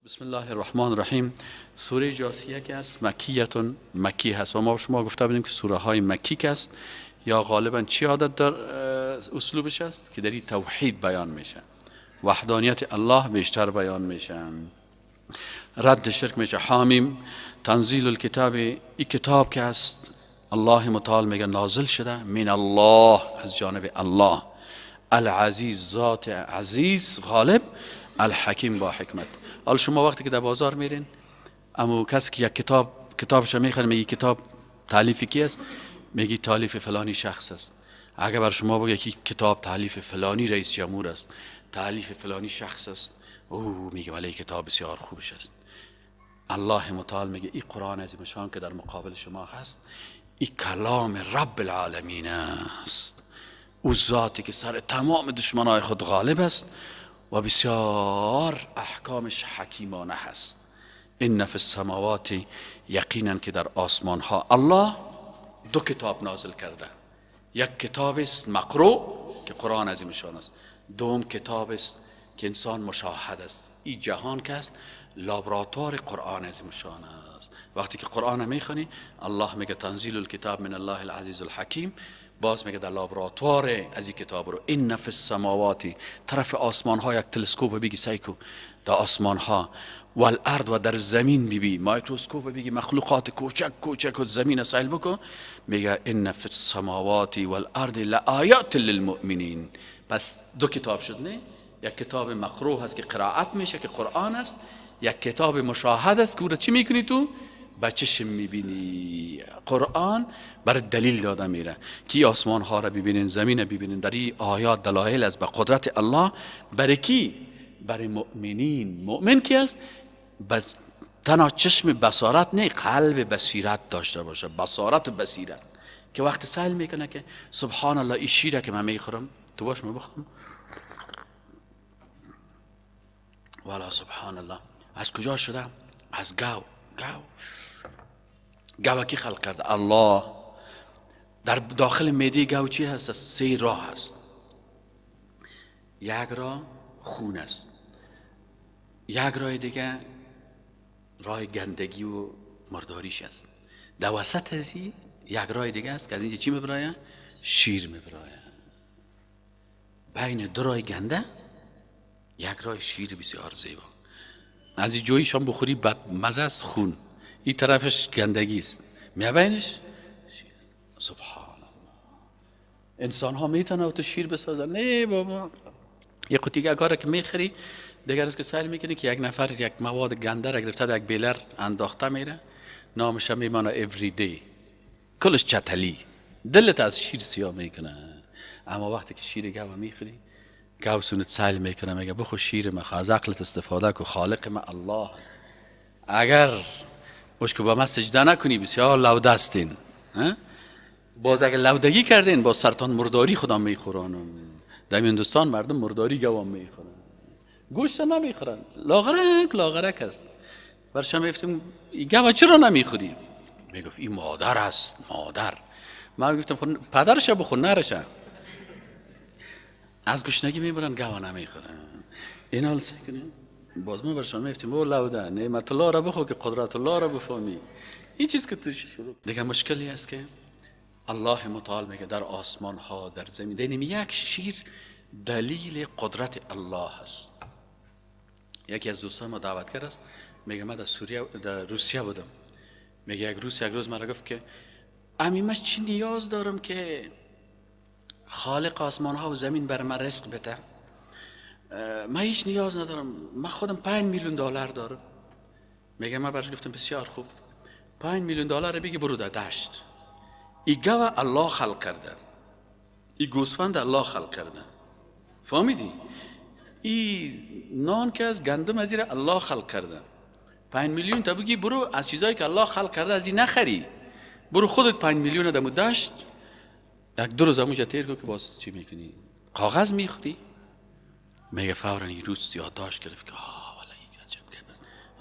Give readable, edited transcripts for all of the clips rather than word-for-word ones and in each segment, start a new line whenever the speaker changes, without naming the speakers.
بسم الله الرحمن الرحیم. سوره جاثیه که است مکیتون، مکی هست و ما شما گفته بودیم که سوره های مکی که است یا غالبا چی عادت در اسلوبش است که در این توحید بیان میشه، وحدانیت الله بیشتر بیان میشه، رد شرک میشه. حامیم تنزیل الکتاب، این کتاب که است الله متعال میگه نازل شده من الله، از جانب الله، العزیز ذات عزیز غالب، الحکیم با حکمت. حالا شما وقتی که در بازار میرین، اما کسی که یک کتابش میخره، میگه کتاب تالیف کی است؟ میگه تالیف فلانی شخص است. اگر بر شما بگه که کتاب تالیف فلانی رئیس جمهور است، تالیف فلانی شخص است، او میگه ولی کتاب بسیار خوبش است. الله متعال میگه این قرآن عظیم شان که در مقابل شما هست، این کلام رب العالمین است، او ذاتی که سر تمام دشمنای خود غالب است و بسیار احکامش حکیمانه هست. ان فی السماوات، یقینا که در آسمان ها الله دو کتاب نازل کرده، یک کتاب است مقروء که قرآن عظیم شان است، دوم کتاب است که انسان مشاهد است. این جهان که است لابراتوار قرآن عظیم شان است. وقتی که قرآن میخوانی، الله میگه تنزیل الکتاب من الله العزیز الحکیم، باز میگه در لابراتوار از این کتاب رو ان فی السماوات، طرف آسمان ها یک تلسکوپ بگی سیکو در آسمان ها، والارض و در زمین بی مایکروسکوپ بگی مخلوقات کوچک کوچک و زمین سیل بکن، میگه ان فی السماوات والارض لآیات للمؤمنین. پس دو کتاب شد نه؟ یک کتاب مقروء هست که قرائت میشه که قرآن است، یک کتاب مشاهد است که او را چی میکنی تو؟ با چشم میبینی. قرآن برای دلیل داده میره که آسمان ها را ببینین، زمین را ببینین، در این آیات دلایل است به قدرت الله. برای کی؟ برای مؤمنین. مؤمن کی است؟ تنها چشم بصارت نه، قلب بصیرت داشته باشه، بصارت و بصیرت، که وقت سیل میکنه که سبحان الله این شیره که من میخورم تو باش من بخورم، والا سبحان الله از کجا شده؟ از گاو. گاو کی خلق کرده؟ الله. در داخل معده گاو چی هست؟ سه راه هست. یک راه خون است، یک راه دیگه راه گندگی و مرداریش است، در وسط از یک راه دیگه است که از اینجا چی میبرایه؟ شیر میبرایه. بین دو راه گنده یک راه شیر بسیار زیبا. از این جویش هم بخوری بد مزه است، خون، این طرفش گندگی است، میبینش شیر است. سبحان الله. انسان ها میتونه تو شیر بسازن؟ نه بابا، یه قوطی کاره که میخری دیگر است که سیل میکنی که یک نفر یک مواد گنده را گرفته در یک بیلر انداخته میره، نامش میمانه everyday، کلش چتلی، دلت از شیر سیاه میکنه. اما وقتی که شیر گاو میخوری، گاو سونت سیل میکنه، میگه بخو شیر ما، از عقلت استفاده کو، خالق ما الله. اگر که با ما سجده نکنی بسیار لوده هستین، باز اگر لودگی کردین باز سرطان مرداری خدا میخورانم. در هندوستان مردم مرداری گوام میخورن، گوشت نمیخورن، لاغرک لاغرک است. برشان میگفتیم گوه چرا نمیخوری؟ میگفت این مادر است، مادر. من گفتم خود پدرش بخور نرشه. از گشنگی میبرن گوه نمیخورن. این حال سکنیم باز ما برشان میفتیم او لوده نعمت الله را بخو که قدرت الله را بفهمی. این چیز که توش شروع دیگه مشکلی است که الله متعال میگه در آسمان ها در زمین، یعنی یک شیر دلیل قدرت الله است. یکی از دوستان ما دعوتگر است، میگه من در سوریه در روسیه بودم، میگه یک روز مرا گفت که امی من چی نیاز دارم که خالق آسمان ها و زمین بر من رزق بده؟ من هیچ نیاز ندارم، من خودم 5 میلیون دلار دارم. میگه من برش گفتم بسیار خوب، 5 میلیون دلار بگی برو در دشت، ای گاو الله خلق کرده، ای گوسفند الله خلق کرده، فهمیدی؟ ای نان که از گندم از الله خلق کرده، 5 میلیون تا بگی برو از چیزایی که الله خلق کرده از این نخری، برو خودت 5 میلیون دمو دشت یک دو روز همونجا تیر کن که باز چی میکنی؟ کاغذ میخوری؟ میگه فورا این روز یادداشت گرفت که والا این عجب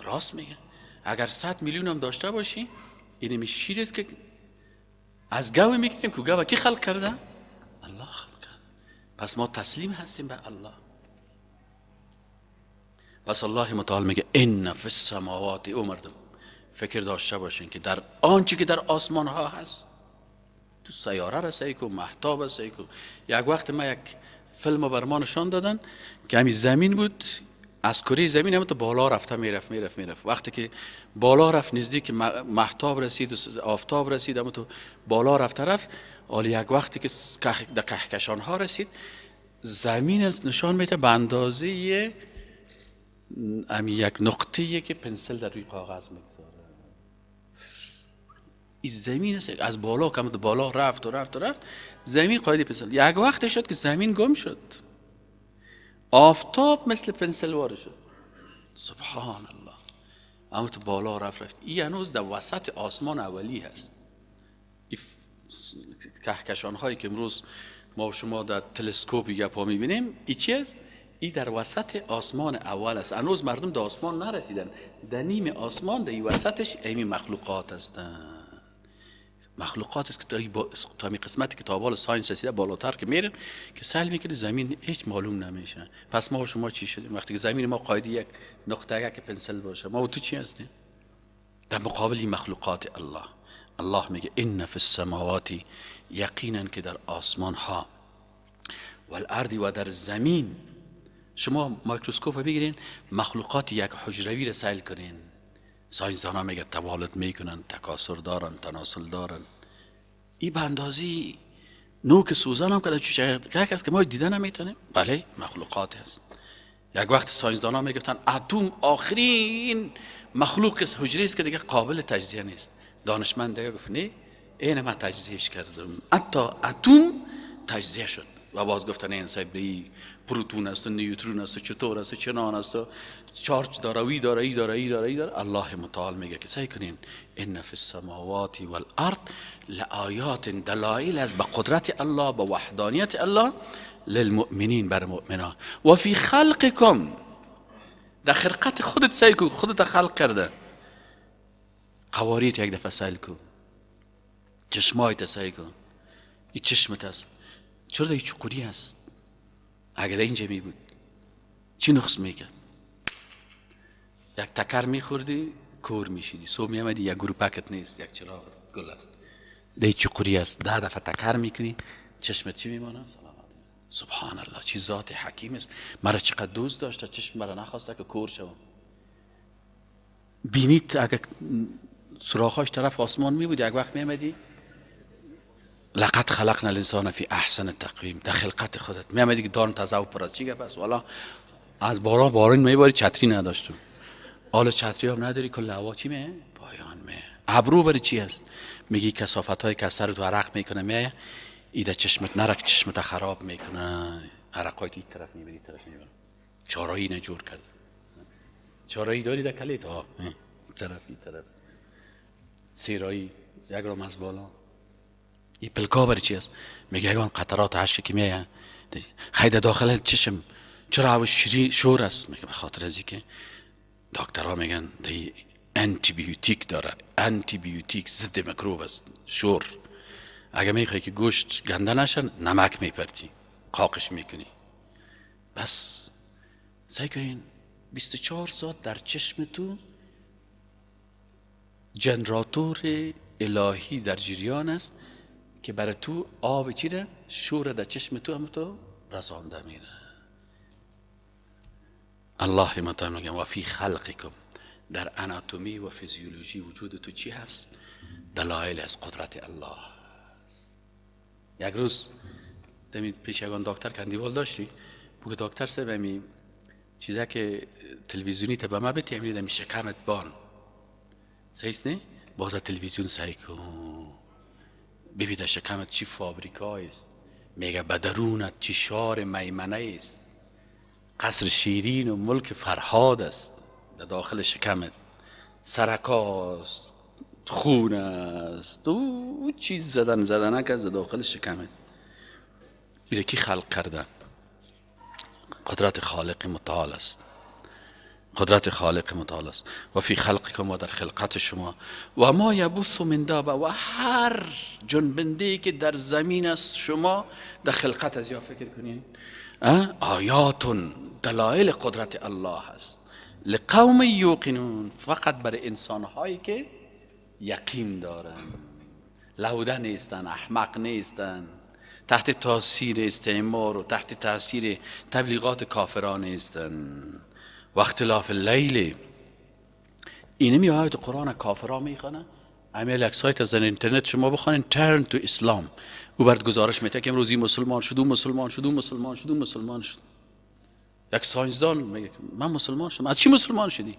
راست میگه. اگر 100 میلیون هم داشته باشی، اینمی شیر است که از گاو میگیریم که گاو کی خلق کرده؟ الله خلق کرده. پس ما تسلیم هستیم به الله. پس الله متعال میگه ان فی السماوات، او مردم فکر داشته باشین که در آنچه که در آسمان ها هست، تو سیاره را سعی کن، مهتاب سعی کن. یک وقت ما یک فیلم بر ما نشان دادن که همین زمین بود، از کره زمین هم تو بالا رفته میرفت میرفت میرفت. وقتی که بالا رفت نزدیک مهتاب رسید و آفتاب رسید، اما تو بالا رفته رفت. حالا یک وقتی که در کهکشان ها رسید، زمین نشان میده به اندازه یک نقطه که پنسل در روی کاغذ میگذاره. این زمین است، از بالا که بالا رفت و رفت و رفت، زمین قاعده پنسل. یک وقت شد که زمین گم شد، آفتاب مثل پنسل واره شد. سبحان الله. اما تو بالا رفت رفت، این هنوز در وسط آسمان اولی هست. این کهکشان هایی که امروز ما و شما در تلسکوپ گپا میبینیم، این چی است؟ این در وسط آسمان اول است. هنوز مردم در آسمان نرسیدن، در نیم آسمان، در این وسطش این مخلوقات هستند. مخلوقات است که تا می قسمتی که تا بال science رسیده بالاتر که میرن که سیل میکنه زمین هیچ معلوم نمیشه. پس ما و شما چی شدیم وقتی که زمین ما قاعده یک نقطه که پنسل باشه؟ ما و تو چی هستیم در مقابل این مخلوقات الله؟ الله میگه ان فی السماوات، یقینا که در آسمان ها، والارض و در زمین. شما مایکروسکوپ بگیرین، مخلوقات یک حجروی را سیل کنین. ساینسدان ها میگه توالد میکنن، تکاثر دارن، تناسل دارن. این به اندازه نوک سوزن هم که چه است که ما دیدن نمیتونیم. بله، مخلوقات هست. یک وقت ساینسدان ها میگفتن اتم آخرین مخلوق حجره است که دیگه قابل تجزیه نیست. دانشمند دیگه گفت نه، این ما تجزیهش کردم، حتی اتم تجزیه شد. و باز گفتن این صاحب دی پروتون است و نیوترون است و چطور است و چنان است و چارج داره وی داره ای داره ای داره ای داره. الله متعال میگه که سعی کنین ان فی السماوات والارض لآیات، دلائل از به قدرت الله، به وحدانیت الله، للمؤمنین، بر مؤمنان. و فی خلقکم، در خلقت خودت سعی کن، خودت خلق کرده. قواریت یک دفعه سعی کن، چشمایت سعی کن، این چشمت است چرا در چقوری هست؟ اگر اینجا می بود چی نقص میکرد؟ یک تکر میخوردی کور میشیدی، صبح میامدی یک گروپکت نیست، یک چراغ گل است، در چقوری است، 10 دفعه تکر میکنی چشمت چی میمانه؟ سلامت. سبحان الله، چی ذات حکیم است. مرا چقدر دوست داشته، چشم مرا نخواسته که کور شوم. بینید اگر سوراخاش طرف آسمان می بود، یک وقت میامدی لقد خلقنا الانسان فی احسن تقویم، در خلقت خودت میامدی که دان تازه و پر از چی گپ است؟ والا از باران باران میباری، چتری نداشتم، حالا چتری هم نداری، کل هوا چی می پایان می. ابرو برای چی است؟ میگی کثافت های که سر تو عرق میکنه می، ایده چشمت نرک، چشمت خراب میکنه، عرقای این طرف میبری طرف میبری. چارایی نجور کرده، چارایی داری در کلیت ها، این طرف این طرف سیرایی یک رام از بالا. این پلکا برای چی است؟ میگه یگان قطرات عشق که میایه خیلی داخل چشم چرا هوا شور است؟ میگه به خاطر از که دکترها میگن دی انتی بیوتیک داره، انتی بیوتیک ضد میکروب است شور. اگه میخوای که گوشت گنده نشه نمک میپرتی، قاقش میکنی. بس سعی کن 24 ساعت در چشم تو جنراتور الهی در جریان است که برای تو آب چی ده؟ شور در چشم تو هم تو رسانده میره. الله متعال میگه و فی خلقکم، در اناتومی و فیزیولوژی وجود تو چی هست؟ دلایل از قدرت الله. یک روز دمی پیش یگان دکتر کندیوال داشتی، بگو دکتر صاحب همی چیزا که تلویزیونی تا به ما بتی، همی دمی شکمت بان صحیح نه؟ باز تلویزیون سعی کن ببین در شکمت چی فابریکا است، میگه به درونت چی شار میمنه است، قصر شیرین و ملک فرهاد است در داخل شکمت، سرکاست، خون است و چیز زدن زدنک از داخل شکمت. میره کی خلق کرده؟ قدرت خالق متعال است، قدرت خالق متعال است. و فی خلقکم، و در خلقت شما، و ما یبث من دابه، و هر جنبنده که در زمین است شما در خلقت از یا فکر کنین آیات دلایل قدرت الله است. لقوم یوقنون، فقط برای انسانهایی که یقین دارن، لوده نیستن، احمق نیستن، تحت تاثیر استعمار و تحت تاثیر تبلیغات کافران نیستن. و اختلاف اللیل، اینمی آیات قرآن کافران میخوانن. امیل یک سایت از اینترنت شما بخوانین Turn to Islam، او برات گزارش میده که امروز این مسلمان شد، او مسلمان شد، او مسلمان شد، او مسلمان شد. یک science دان میگه من مسلمان شدم. از چی مسلمان شدی؟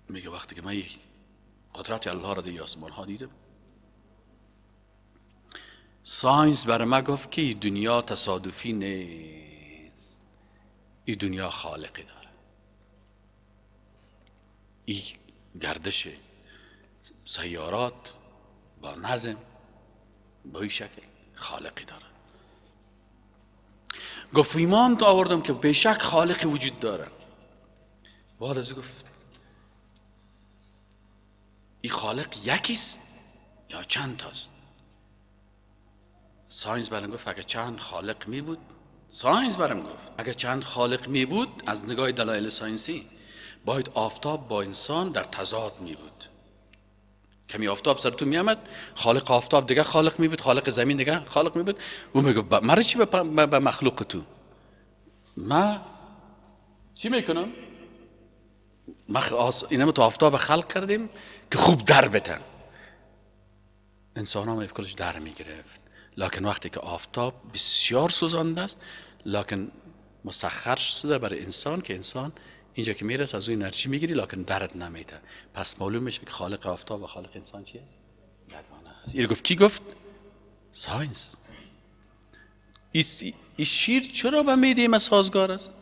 میگه وقتی که من قدرت الله را در آسمان ها دیدم، science برای من گفت که این دنیا تصادفی نیست، این دنیا خالقی داره، این گردش سیارات با نظم با این شکل خالقی داره. گفت ایمان تو آوردم که بیشک خالقی وجود داره. بعد از گفت این خالق یکیست یا چند تاست؟ science برام گفت اگه چند خالق می بود، science برام گفت اگه چند خالق می بود از نگاه دلایل science ی باید آفتاب با انسان در تضاد می بود. کمی آفتاب سر تو می آمد، خالق آفتاب دیگه خالق می بود، خالق زمین دیگه خالق می بود. او میگه مرا چی به مخلوق تو؟ ما چی میکنم؟ ما اینم تو آفتاب خلق کردیم که خوب در بتن. انسان ها کلش در می گرفت، لکن وقتی که آفتاب بسیار سوزانده است، لکن مسخر شده برای انسان که انسان اینجا که میرسه از اون انرژی میگیری، لکن درد نمیده. پس معلوم میشه که خالق آفتاب و خالق انسان چی است؟ یگانه است. این گفت کی گفت؟ science. این شیر چرا به معده ما سازگار است؟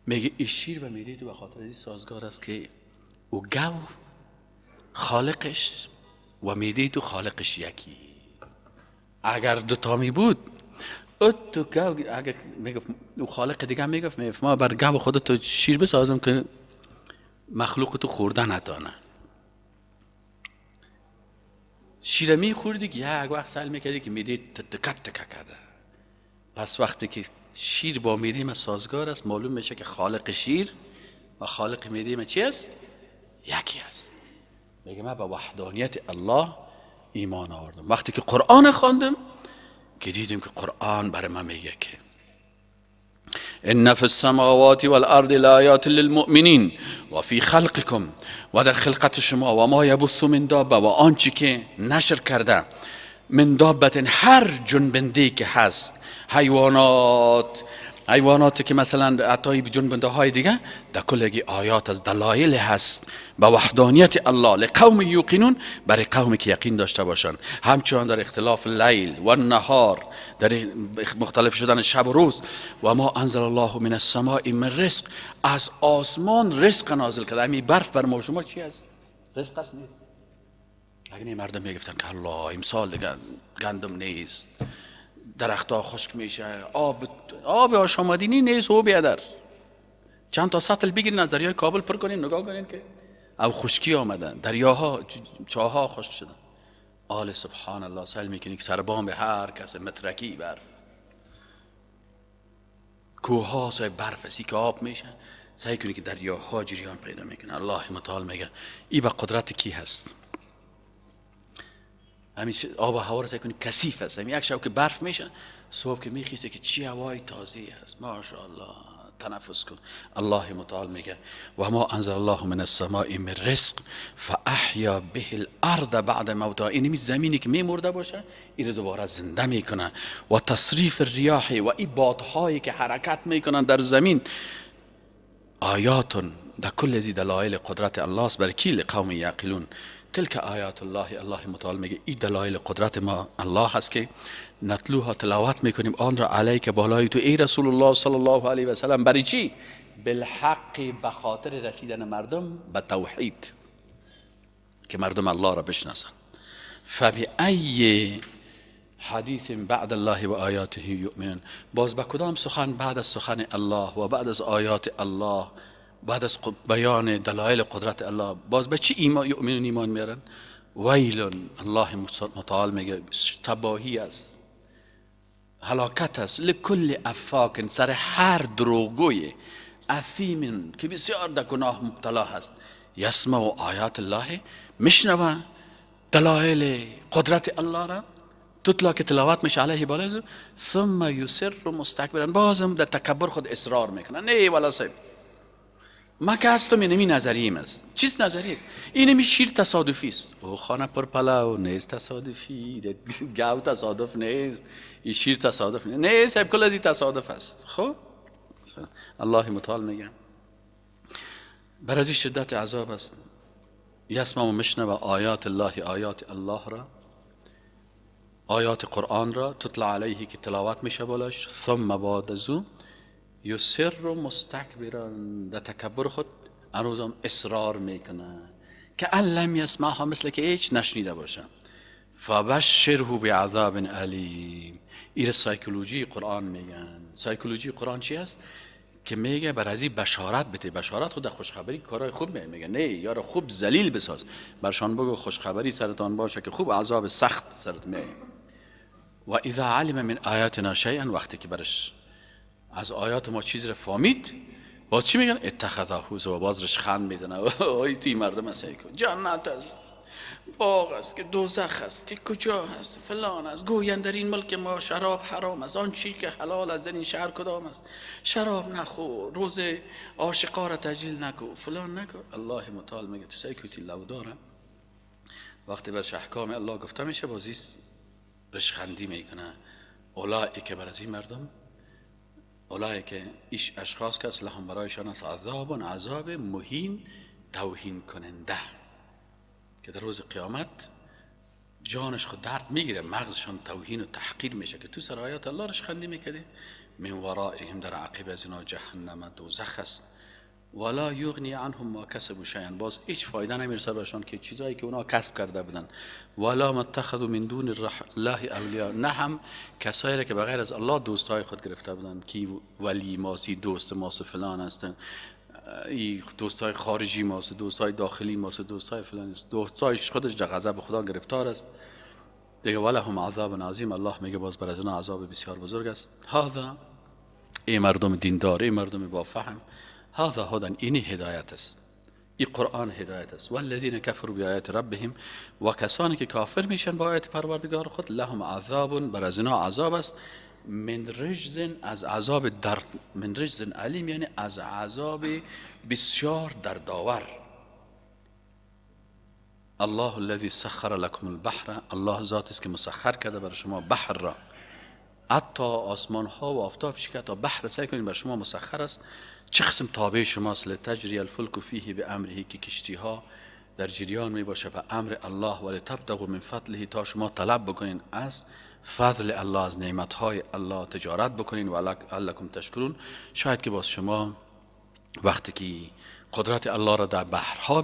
میگه این شیر به معده تو به خاطر این سازگار است که او گو خالقش و معده تو خالقش یکی. اگر دوتا می بود او تو گو، اگر میگفت او خالق دیگه میگفت ما بر گو خودت تو شیر بسازم که مخلوق تو خورده نتانه. شیر می خوردی که یک وقت سعی میکردی که معده تکه تکه کرده. پس وقتی که شیر با معده ما سازگار است، معلوم میشه که خالق شیر و خالق معده ما چی است؟ یکی است. میگه من به وحدانیت الله ایمان آوردم. وقتی که قرآن خواندم که دیدیم که قرآن برای من میگه که ان فی السماوات والارض لآیات للمؤمنین و فی خلقکم، و در خلقت شما، و ما یبث من دابه، و آنچه که نشر کرده، من دابه، هر جنبنده که هست، حیوانات که مثلا عطای جنبنده های دیگه، در کلگی آیات از دلایل هست به وحدانیت الله لقوم یوقنون، برای قومی که یقین داشته باشند. همچنان در اختلاف لیل و نهار، در مختلف شدن شب و روز، و ما انزل الله من السماء من رزق، از آسمان رزق نازل کرده. همین برف بر ما شما چی است؟ رزق است نیست؟ اگه مردم میگفتن که الله امسال دیگه گندم نیست، درختها خشک میشه، آب آشامدینی نیست، او بیادر چند تا سطل بگیرین از دریای کابل پر کنین، نگاه کنین که او خشکی آمدن، دریاها چاها خشک شدن. آل سبحان الله، سأل میکنی که سربام به هر کس مترکی برف، کوه ها سای برف است که آب میشه، سعی کنی که دریاها جریان پیدا میکنه. الله متعال میگه ای به قدرت کی هست؟ همین آب و هوا رو سعی کنی کثیف است، همین یک شب که برف میشه، صبح که میخیسه که چی هوای تازه است، ماشاءالله تنفس کن. الله متعال میگه و ما انزل الله من السماء من رزق فاحیا به الارض بعد موتها، این زمینی که میمرده باشه این رو دوباره زنده میکنه. و تصریف الریاح، و این بادهایی که حرکت میکنن در زمین، آیات در کل ازی دلایل قدرت الله است برای کی؟ لقوم یعقلون. تلک آیات الله، الله متعال میگه این دلایل قدرت ما الله هست که نتلوها، تلاوت میکنیم آن را، علیک بالای تو ای رسول الله صلی الله علیه و سلم. برای چی؟ بالحق، به خاطر رسیدن مردم به توحید، که مردم الله را بشناسن. فبأی حدیث بعد الله و آیاته یؤمنون، باز به کدام سخن بعد از سخن الله و بعد از آیات الله، بعد از بیان دلایل قدرت الله، باز به چی ایمان یؤمنون، ایمان میارن؟ ویل، الله متعال میگه تباهی است، هلاکت است. لکل افاک، سر هر دروغگوی، اثیم، که بسیار در گناه مبتلا هست. یسمع آیات الله، میشنوه دلایل قدرت الله را، تتلا که تلاوت میشه علیه بالای، ثم یصر مستکبرا، بازم در تکبر خود اصرار میکنه. نه والا صاحب، ما که هستم اینمی نظریم است. چیست نظریه؟ اینمی شیر تصادفی است. او خانه پر پلو نیست تصادفی، گاو تصادف نیست، این شیر تصادف نیست. نه صاحب، کل از تصادف است. خب الله متعال میگه بر از شدت عذاب است. یسمع و مشنوه آیات الله، آیات الله را، آیات قرآن را، تطلع علیه که تلاوت میشه بالاش، ثم بعد از او یصر مستکبرا، در تکبر خود هنوزم اصرار میکنه که لم یسمعها، مثل که هیچ نشنیده باشه. فبشره بعذاب الیم. این سایکولوژی قرآن میگن. سایکولوژی قرآن چی است؟ که میگه بر ازی بشارت بده. بشارت خود خوشخبری کارهای خوب میگه. نه یارو خوب ذلیل بساز، برشان بگو خوشخبری سرتان باشه که خوب عذاب سخت سرت میاد. و اذا علم من آیاتنا شیئا، وقتی که برش از آیات ما چیز رو فهمید، باز چی میگن؟ اتخذ هزوا، باز رشخند میزنه. اوه تی مردم است، جنت است، باغ است، که دوزخ است، که کجا هست، فلان است. گویند در این ملک ما شراب حرام است، آن چی که حلال است در این شهر کدام است؟ شراب نخور، روز عاشقا را تجلیل نکو، فلان نکو. الله متعال میگه تسیکوتی لو داره. وقتی برش احکام الله گفته میشه، بازی رشخندی میکنه. اولئک، بر از این مردم، اولئک ایش اشخاص که لهم، برایشان است عذاب، عذاب مهین، توهین کننده، که در روز قیامت جانش خود درد میگیره، مغزشان توهین و تحقیر میشه که تو سر آیات الله رشخندی میکردی. من ورائهم، در عقب از اینا جهنم، دوزخ است. ولا یغنی عنهم ما کسبوا شیئا، باز هیچ فایده نمیرسه برشان که چیزایی که اونا کسب کرده بودن. ولا ما اتخذوا من دون الله اولیاء، نه هم کسایی که بغیر از الله دوستای خود گرفته بودن، کی ولی ماسی، دوست ماس، فلان هستن، ای دوستای خارجی ماست، دوستای داخلی ماست، دوستای فلان است، دوستای خودش در غضب خدا گرفتار است دیگه. ولهم عذاب عظیم، الله میگه باز بر از اونا عذاب بسیار بزرگ است. هذا، ای مردم دیندار، ای مردم با فهم، هذا هدى، اینی هدایت است، این قرآن هدایت است. والذین کفروا بآیات ربهم، و کسانی که کافر میشن با آیات پروردگار خود، لهم عذاب، بر از اینا عذاب است، من رجز، از عذاب درد، من رجز الیم، یعنی از عذاب بسیار دردآور. الله الذي سخر لكم البحر، الله ذات است که مسخر کرده برای شما بحر را، حتی آسمان ها و آفتاب شکر تا بحر سعی کنید بر شما مسخر است. چه قسم تابع شماست؟ لتجری الفلک فیه بامره، که کشتی ها در جریان می باشه به امر الله، و لتبتغوا من فضله، تا شما طلب بکنین از فضل الله، از نعمت های الله تجارت بکنین، و لعلکم تشکرون، شاید که باز شما وقتی که قدرت الله را در بحرها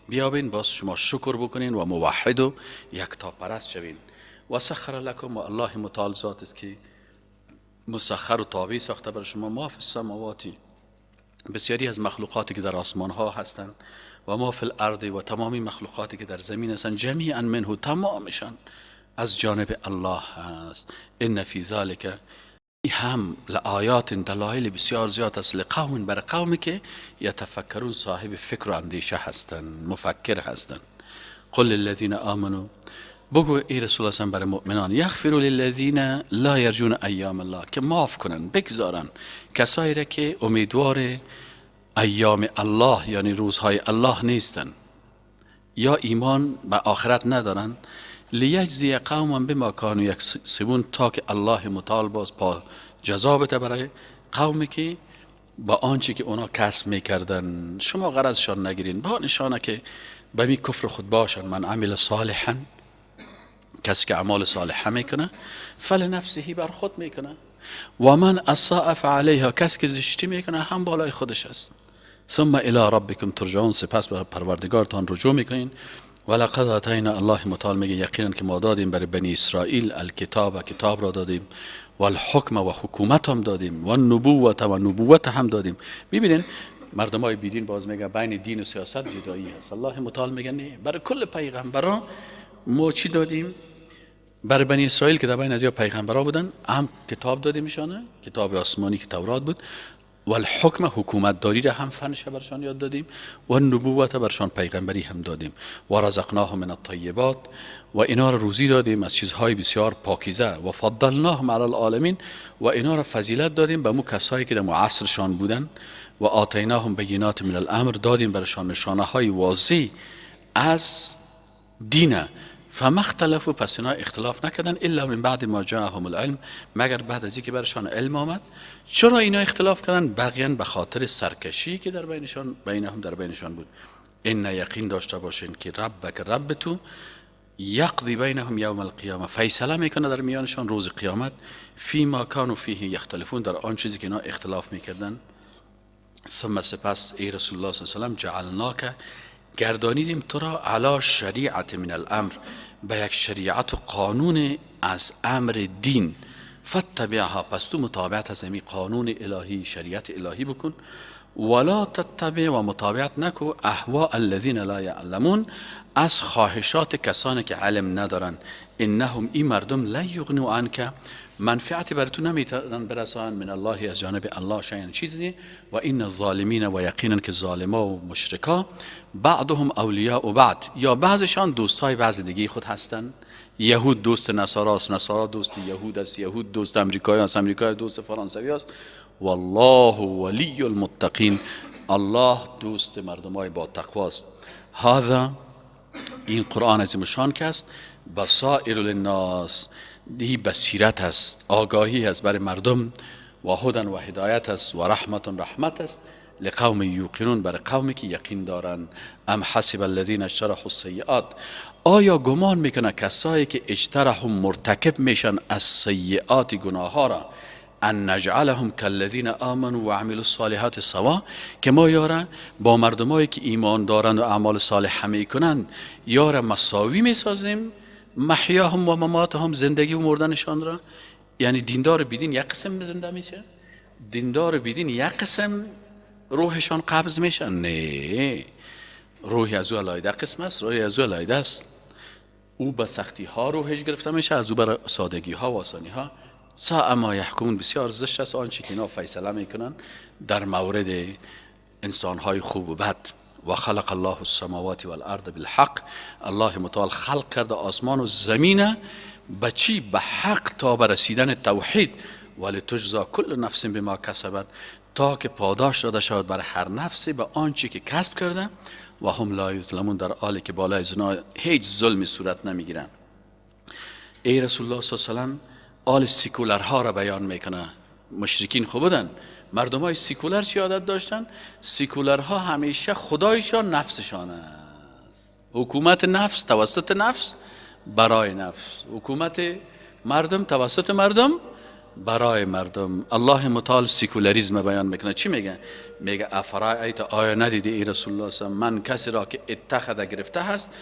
بیابین باز شما شکر بکنین و موحد و یکتا پرست شوین. و سخر لکم، و الله متعال ذات است که مسخر و تابع ساخته بر شما ما فی السماواتی، بسیاری از مخلوقاتی که در آسمان ها هستند، و ما فی الارض، و تمامی مخلوقاتی که در زمین هستند، جمیعا منه، تمامشان از جانب الله هست. ان فی ذلک، هم لآیات، دلایل بسیار زیاد است، لقوم، بر قومی که یتفکرون، صاحب فکر و اندیشه هستند، مفکر هستند. قل للذین آمنوا، بگو ای رسول الله برای مؤمنان، یغفروا للذین لا یرجون ایام الله، که معاف کنن، بگذارن کسایی را که امیدوار ایام الله، یعنی روزهای الله نیستن یا ایمان به آخرت ندارن. لیجزی قوما بما کانوا یکسبون، تا که الله متعال باز پا جزا بده برای قومی که با آنچه که اونا کسب میکردن. شما غرضشان نگیرین، با نشانه که به می کفر خود باشن. من عمل صالحا، کسی که اعمال صالحه میکنه، فلنفسه، بر خود میکنه، و من اساء فعلیها، کسی که زشتی میکنه هم بالای خودش است. ثم الی ربکم ترجعون، سپس به پروردگارتان رجوع میکنین. ولقد آتینا، الله متعال میگه یقینا که ما دادیم برای بنی اسرائیل الکتاب، کتاب را دادیم، و الحکم، و حکومت هم دادیم، و النبوت، و نبوت هم دادیم. ببینین مردم های بیدین باز میگه بین دین و سیاست جدایی هست. الله متعال میگه نه، برای کل پیغمبران ما چی دادیم؟ برای بنی اسرائیل که در بین از یا پیغمبرا بودن هم کتاب داده میشانه، کتاب آسمانی که تورات بود، و الحکم حکومت داری را هم فنش برشان یاد دادیم، و نبوت برشان پیغمبری هم دادیم، و رزقناهم من الطیبات و اینا را روزی دادیم از چیزهای بسیار پاکیزه، و فضلناهم علی العالمین و اینا را فضیلت دادیم به مو کسایی که در عصرشان بودن، و آتیناهم بینات من الامر دادیم برشان نشانه های واضح از دین. فما اختلفوا پس اینا اختلاف نکردن الا من بعد ما جاءهم العلم مگر بعد از اینکه برشان علم آمد. چرا اینا اختلاف کردن؟ بغیان به خاطر سرکشی که در بینشان بینهم در بینشان بود. ان یقین داشته باشین که ربک رب تو یقضی بینهم یوم القیامه فیصله میکنه در میانشان روز قیامت، فیما کانوا فیه یختلفون در آن چیزی که اینا اختلاف میکردن. ثم سپس ای رسول الله صلی الله علیه و سلم جعلناک گردانیدیم تو را علی شریعت من الامر به یک شریعت و قانون از امر دین، فتبعها پس تو متابعت از این قانون الهی شریعت الهی بکن، ولا تتبع و متابعت نکو اهواء الذین لا یعلمون از خواهشات کسانی که علم ندارن. انهم این مردم لا یغنوا عنک منفعتی بر تو نمیتونن برسان من الله از جانب الله شیئا چیزی، و این الظالمین و یقینا که ظالما و مشرکا بعضهم اولیاء بعض یا بعضشان دوستای بعض دیگه خود هستند. یهود دوست نصارا است، نصارا دوست یهود است، یهود دوست امریکایی است، امریکایی دوست فرانسوی است. والله ولی المتقین الله دوست مردمای با تقواست. هذا این قرآن عظیم شان که است بصائر للناس دی بصیرت است، آگاهی است برای مردم، و هدن و هدایت است، و رحمت رحمت است لقوم یوقنون برای قومی که یقین دارند. ام حسب الذین اجترحوا السیئات آیا گمان میکنه کسایی که اجترحوا مرتکب میشن از سیئات گناه ها را، ان نجعلهم کالذین آمنوا و عملوا الصالحات سوا که ما یاره با مردمایی که ایمان دارند و اعمال صالح میکنند یاره مساوی میسازیم، محیاهم و مماتهم زندگی و مردنشان را. یعنی دیندار بیدین یک قسم زنده میشه، دیندار بیدین یک قسم روحشان قبض میشه. نه، روح از او علیحده قسم است، روح از او علیحده است. او به سختی ها روحش گرفته میشه، از او بر سادگی ها و آسانی ها. ساء ما یحکمون بسیار زشت است آنچه که اینا فیصله میکنن در مورد انسان های خوب و بد. و خلق الله السماوات والارض بالحق الله متعال خلق کرده آسمان و زمین به چی؟ به حق تا به رسیدن توحید. ولتجزا کل نفس بما کسبت تا که پاداش داده شود بر هر نفسی به آنچه که کسب کرده، و هم لا یظلمون در حالی که بالای زنا هیچ ظلمی صورت نمیگیرن. ای رسول الله صلی الله علیه و سلم آل سیکولرها را بیان میکنه. مشرکین خوب بودن، مردم های سیکولر چی عادت داشتن؟ سیکولرها همیشه خدایشان نفسشان است، حکومت نفس توسط نفس برای نفس، حکومت مردم توسط مردم برای مردم. الله متعال سیکولاریسم بیان میکنه. چی میگه؟ میگه افرایت آیا ندیدی ای رسول الله صلی الله علیه و من کسی را که اتخذ گرفته هست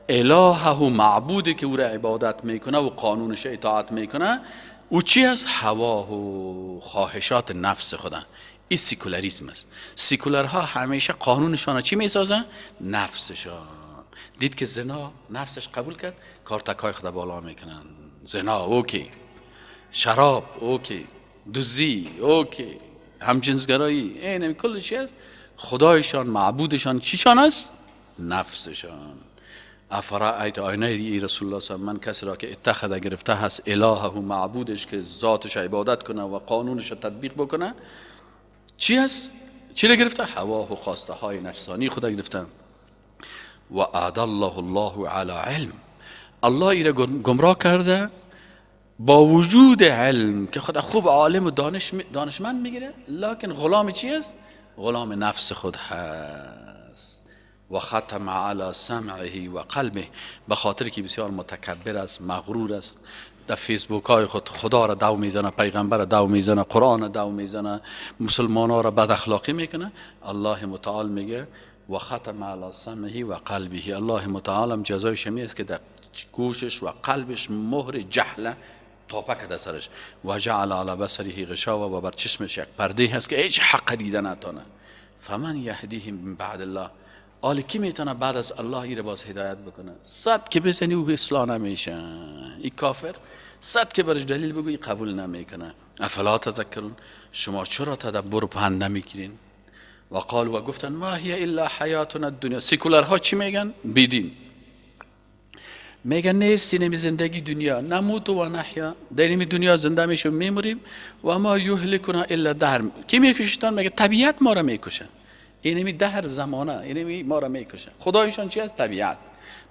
الهه معبودی که او را عبادت میکنه و قانونش اطاعت میکنه، او چی است؟ هواه و خواهشات نفس خدا. این سیکولاریسم است. سیکولرها همیشه قانونشان چی میسازن؟ نفسشان. دید که زنا نفسش قبول کرد، کارتکای خدا بالا میکنن، زنا okay، شراب okay، دزدی okay، همجنسگرایی، این کل چی است؟ خدایشان معبودشان چیشان است؟ نفسشان. افرأیت آینه ای رسول الله صلی من کسی را که اتخذ گرفته هست الهه معبودش که ذاتش عبادت کنه و قانونش تطبیق بکنه، چی است؟ چی را گرفته؟ هواه و خواسته های نفسانی خدا گرفته. و اضله الله علی علم الله ای را گمراه کرده با وجود علم که خدا خوب عالم و دانشمند میگیره، لکن غلام چی است؟ غلام نفس خود هست. و ختم علی سمعه و قلبه به خاطر که بسیار متکبر است، مغرور است، در فیسبوک های خود خدا را دو میزنه، پیغمبر را دو میزنه، قرآن را دو میزنه، مسلمان ها را بد اخلاقی میکنه. الله متعال میگه و ختم علی سمعه و قلبه الله متعال هم جزایش همی است که در گوشش و قلبش مهر جهل تاپک در سرش. و جعل علی بصره غشاوه و بر چشمش یک پرده هست که هیچ حق دیده نتانه. فمن یهدیهم من بعد الله حالا کی میتونه بعد از الله ایره باز هدایت بکنه؟ صد که بزنی او اصلاح نمیشه. این کافر صد که برش دلیل بگویی قبول نمیکنه. افلا تذکرون، شما چرا تدبر و پند نمیگیرین؟ و قالوا و گفتن ما هی الا حیاتنا الدنیا. سیکولرها چی میگن؟ بیدین میگن نیست اینمی زندگی دنیا، نموت و نحیا، در اینمی دنیا زنده میشیم میموریم، و ما یهلکنا الا دهر. کی میکشتن؟ میگه طبیعت ما را میکشه، اینمی دهر زمانه اینمی ما را میکشه. خدایشان چی است؟ طبیعت.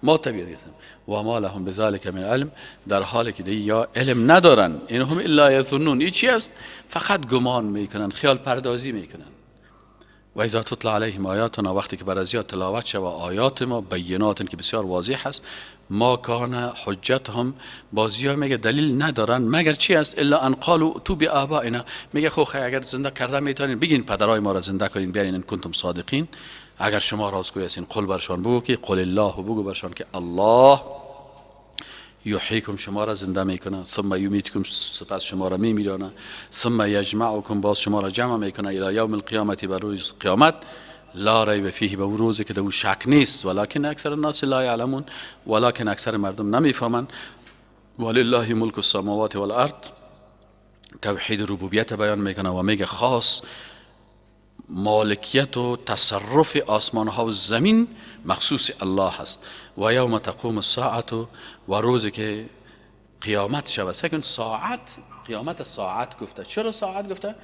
ما طبیعت هستیم. و ما لهم بذلک من علم، در حالی که یا علم ندارن. اینهم الا یظنون، این چی است؟ فقط گمان میکنن، خیال پردازی میکنن. و اذا تطلع علیهم آیاتنا، وقتی که بر از یاد تلاوت شود آیات ما بینات که بسیار واضح است، ما کان حجتهم، بازی ها میگه دلیل ندارن مگر چی است؟ الا ان قالوا تو بآبائنا، میگه خب اگر زنده کرده میتونین بگین پدرای ما را زنده کنین بیارین، ان کنتم صادقین، اگر شما راستگوی هستین. قل برشان بگو که قل الله، بگو برشان که الله یحییکم، شما را زنده میکنه، ثم یمیتکم، سپس شما را میمیرانه، ثم یجمعکم، باز شما را جمع میکنه، الی یوم القیامت، بر روز قیامت، لا ریب فیه، به او روزی که در او شک نیست، ولکن اکثر الناس لا یعلمون، ولکن اکثر مردم نمیفهمند. ولله ملک السماوات والارض، توحید ربوبیت بیان میکنه و میگه خاص مالکیت و تصرف آسمان ها و زمین مخصوص الله هست. و یوم تقوم الساعت، و روزی که قیامت شود. سکن ساعت، قیامت ساعت گفته. چرا ساعت گفته؟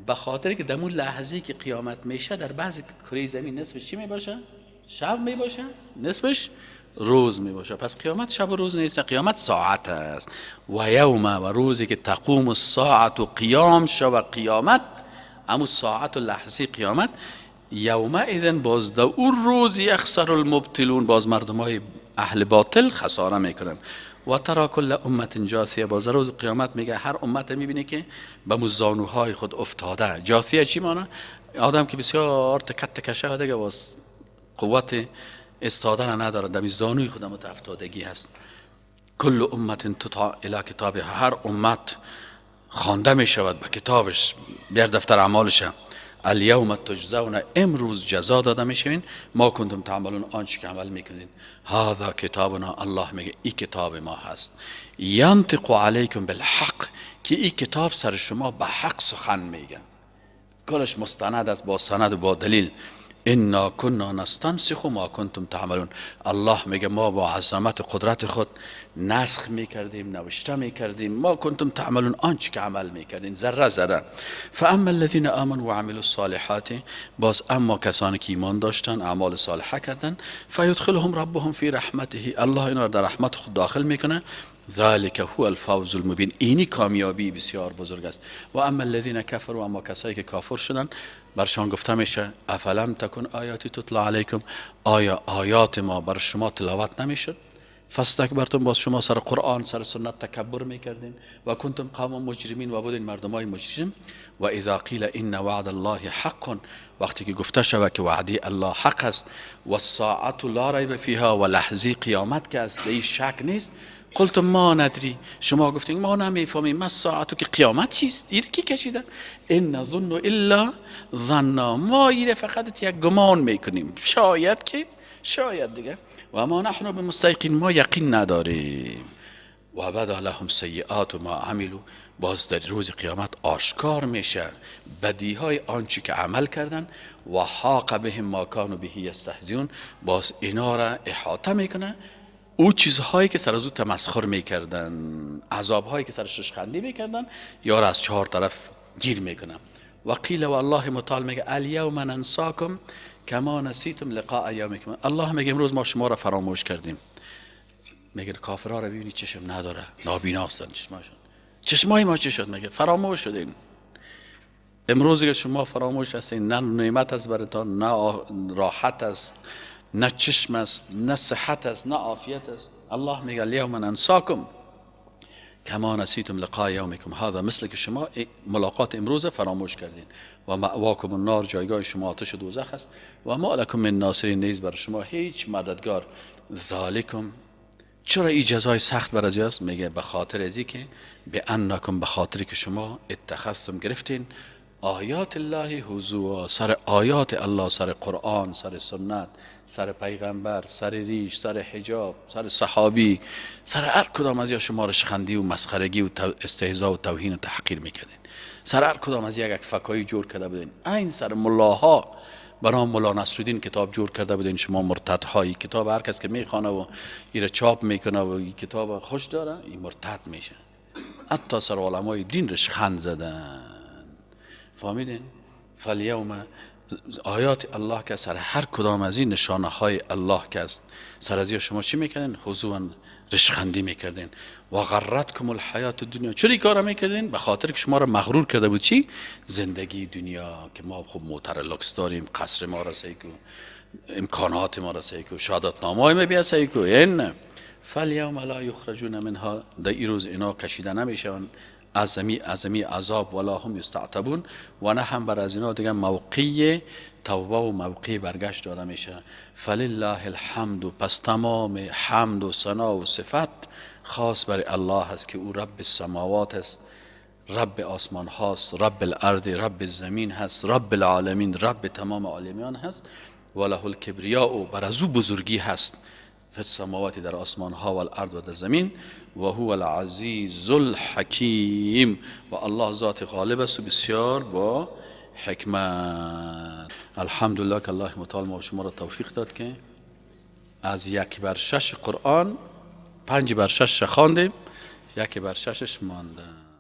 به خاطر که در اون لحظه که قیامت میشه در بعض کره زمین نصفش چی میباشه؟ شب میباشه، نصفش روز میباشه. پس قیامت شب و روز نیست، قیامت ساعت است. و یوم، و روزی که تقوم الساعت و قیام شود قیامت، امو ساعت و لحظه قیامت، یومئذ، باز در اون روز یخسر المبتلون، باز مردم های اهل باطل خساره میکنن. و ترا کل امت جاثیه، باز روز قیامت میگه هر امت میبینه که به زانوهای خود افتاده. جاثیه چی معنی؟ آدم که بسیار تکت تکشه دیگه باز قوت استادن نداره، در زانوی خود افتادگی هست. کل امت تدعی الی کتابها، هر امت خوانده می شود به کتابش، در دفتر اعمالش. الیوم تجزون، امروز جزا داده میشوین، ما کنتم تعملون، آنچه که عمل میکنین. هذا کتابنا، الله میگه این کتاب ما هست. ینطق علیکم بالحق، که این کتاب سر شما به حق سخن میگه، کلش مستند است، با سند و با دلیل. انا كنا نستنسخ ما کنتم تعملون، الله میگه ما با عظمت قدرت خود نسخ میکردیم، نوشته میکردیم، ما کنتم تعملون، آنچه که عمل میکردین ذره ذره. فاما الذين آمنوا وعملوا الصالحات، باز اما کسانی که ایمان داشتن اعمال صالحه کردن، فیدخلهم ربهم فی رحمته، الله اینا را در رحمت خود داخل میکنه. ذلك هو الفوز المبین، اینی کامیابی بسیار بزرگ است. و اما الذين كفروا، اما کسایی که کافر شدن، برشان گفته میشه افلم تکن آیاتی تتلی علیکم، آیا آیات ما بر شما تلاوت نمیشد؟ فاستکبرتم، باز شما سر قرآن سر سنت تکبر میکردین. و کنتم قوم مجرمین، و بودین مردمای مجرم. و اذا قیل ان وعد الله حق، وقتی که گفته شود که وعده الله حق است، و الساعة لا ریب فیها، و لحظه قیامت که است در شک نیست، قلتم ما ندری، شما گفتین ما نمیفهمیم، ما ساعتو که قیامت چیست، ایره کی کشیدن؟ ان نظن الا ظنا، ما ایره فقط یک گمان میکنیم، شاید که شاید دیگه، و ما نحن بمستیقین، ما یقین نداریم. و بدا لهم سیئات ما عملوا، باز در روز قیامت آشکار میشه بدیهای آنچه که عمل کردن. و حاق بهم ما کانوا به یستهزئون، باز اینا را احاطه میکنه او چیزهایی که سر از او تمسخر میکردن، عذابهایی که سرش ششخندی میکردن، یا را از چهار طرف گیر میکنن. و قیل، و الله متعال میگه الیوم ننساکم کما نسیتم لقاء یومکم، الله میگه امروز ما شما را فراموش کردیم. میگه کافرها را ببینی چشم نداره، نابینا هستن چشماشون، چشمای ما چه شد؟ میگه فراموش شدین. امروز که شما فراموش هستین، نه نعمت است براتان، نه راحت است، نه چشم است، نه صحت است، نه عافیت است. الله میگه الیوم ننساکم کما نسیتم لقاء یومکم هذا، مثل که شما ملاقات امروز فراموش کردین. و مأواکم النار، جایگاه شما آتش دوزخ است. و ما لکم من ناصرین، نیز بر شما هیچ مددگار. ذالکم، چرا این جزای سخت بر از است؟ میگه به خاطر ازی که به انکم، به خاطر که شما اتخذتم گرفتین آیات الله هزوا، سر آیات الله، سر قرآن، سر سنت، سر پیغمبر، سر ریش، سر حجاب، سر صحابی، سر هر کدام از یا شما رشخندی و مسخرگی و استهزا و توهین و تحقیر میکردین. سر هر کدام از یک فکایی جور کرده بودین. این سر ملاها برای ملا نصرالدین کتاب جور کرده بودین شما مرتدهایی. کتاب هر کس که میخوانه و ایره چاپ میکنه و این کتاب خوش داره این مرتد میشه. حتی سر علمای دین رشخند زدن. فهمیدین؟ فالیوم آیات الله که سر هر کدام از این نشانه های الله که است، سر از شما چی میکردین؟ هزوا رشخندی میکردین. و غرتکم الحیات الدنیا. چرا این کارا میکردین؟ به خاطر که شما را مغرور کرده بود چی؟ زندگی دنیا، که ما خوب موتر لوکس داریم، قصر ما را سیکو، امکانات ما را سیکو، شهادتنامه های ما بیا سیکو. این فالیوم لا یخرجون منها، در این روز اینا کشیده نمیشون ازمی عذاب، ولا هم یستعتبون، و نه هم بر از اینا دیگه موقع توبه و موقع برگشت داده میشه. فلله الحمد، پس تمام حمد و ثنا و صفت خاص بر الله است که او رب السماوات است، رب آسمان هاست، رب الارض، رب زمین هست، رب العالمین، رب تمام عالمیان هست. و له الکبریاء، بر از او بزرگی هست، فی السماوات، در آسمان ها، و الارض، و در زمین. و هو العزیز الحکیم، و الله ذات غالب است و بسیار با حکمت. الحمدلله که الله متعال ما شما را توفیق داد که از 1/6 قرآن 5/6 خواندیم، 1/6 مانده.